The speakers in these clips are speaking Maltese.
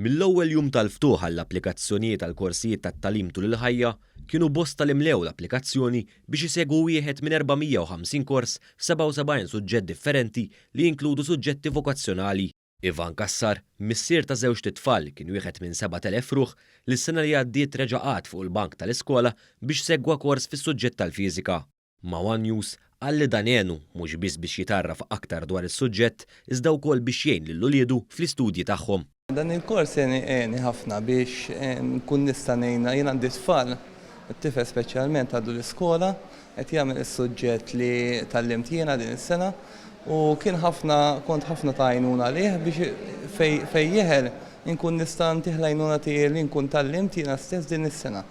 Mill-ewwel jum tal-ftuħ għall-applikazzjonijiet għall-korsijiet tat-tagħlim tul il-ħajja, kienu bosta li mlew l-applikazzjoni biex isegwu wieħed minn 450 kors f'77 suġġett differenti li jinkludu suġġetti vokazzjonali. Ivan Cassar, missier ta' żewġt itfal, kien wieħed minn 7,000 ruħ li s-sena li għaddiet reġa' qagħad fuq il-bank tal-iskola biex segwa kors fis-suġġett tal-fiżika. Ma' one News qal li dan għenu mhux biss biex jitgħarraf aktar dwar is-suġġett iżda wkoll biex jgħin lil uliedu fl-istudji tagħhom. Dan il-kors għeni ħafna biex nkun nista' ngħinha, jien għandi tfal, it-tifel speċjalment għadu l-iskola, qed jagħmel is-suġġett li tgħallimt jiena din is-sena u kien ħafna kont ħafna ta' għajnuna għalih biex fejn jeħel inkun nista' ntih l-għajnuna tiegħi li nkun tgħallimt jiena stess din is-sena.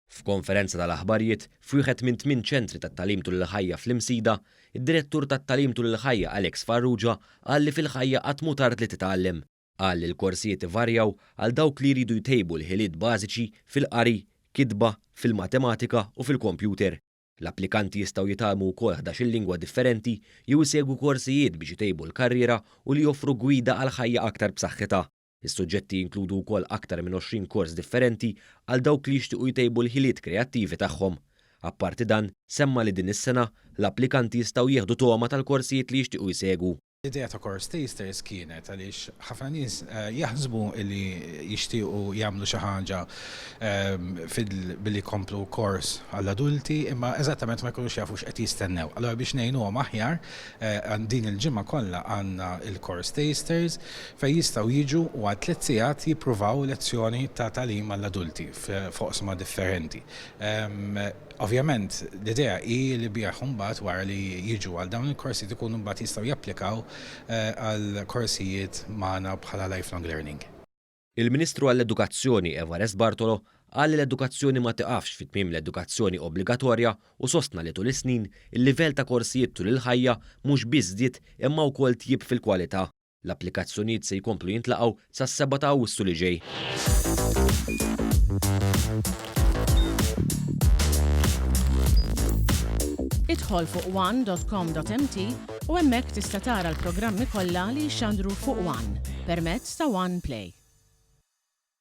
F'konferenza tal-aħbarijiet f'wieħed minn tminn ċentri tat-tagħlim tul il-ħajja fl-Imsida, id-Direttur tat-Tagħlim tul il-Ħajja Alex Farrugia qal li fil-ħajja qatt mhu tard li titgħallem. Qal li l-korsijiet ivarjaw għal dawk li jridu jtejbu l-ħiliet bażiċi fil-qari, kitba, fil-matematika u fil-kompjuter. L-applikanti jistgħu jitgħallmu wkoll ħdax-il lingwa differenti jew isegwu korsijiet biex itejbu l-karriera u li joffru gwida għal ħajja aktar b'saħħitha. Is-suġġetti jinkludu wkoll aktar minn 20 kors differenti għal dawk li jixtiequ jtejbu l-ħiliet kreattivi tagħhom. Apparti dan, semma li din is-sena, l-applikanti jistgħu jieħdu togħma tal-korsijiet li jixtiequ jsegwu. L-idea ta' Course Tasters kienet għaliex ħafna nies jaħsbu li jixtiequ jagħmlu xi ħaġa billi jkomplu kors għall-adulti imma eżattament ma jkunux jafu x'qed jistennew. Allura biex ngħinuhom aħjar din il-ġimgħa kollha għandna l-Course Tasters fejn jistgħu jiġu u għal tliet sigħat jippruvaw lezzjoni ta' tagħlim għall-adulti f'oqsma differenti. Ovvjament, l-idea hi li bih imbagħad wara li jiġu għal dawn il-korsijiet ikunu mbagħad jistgħu japplikaw għal korsijiet magħna bħala lifelong learning. Il-Ministru għall-Edukazzjoni Evarest Bartolo qal li l-edukazzjoni ma tiqafx fi tmiem l-edukazzjoni obbligatorja u sostna li tul is-snin il-livell ta' korsijiet tul il-ħajja mhux biss żdied imma wkoll tjieb fil-kwalità. L-applikazzjonijiet se jkomplu jintlaqgħu sas-7 ta' Awwissu li ġej. Idħol fuq one.com.mt u hemmhekk tista' tara l-programmi kollha li jixxandru fuq One permezz ta' One Play.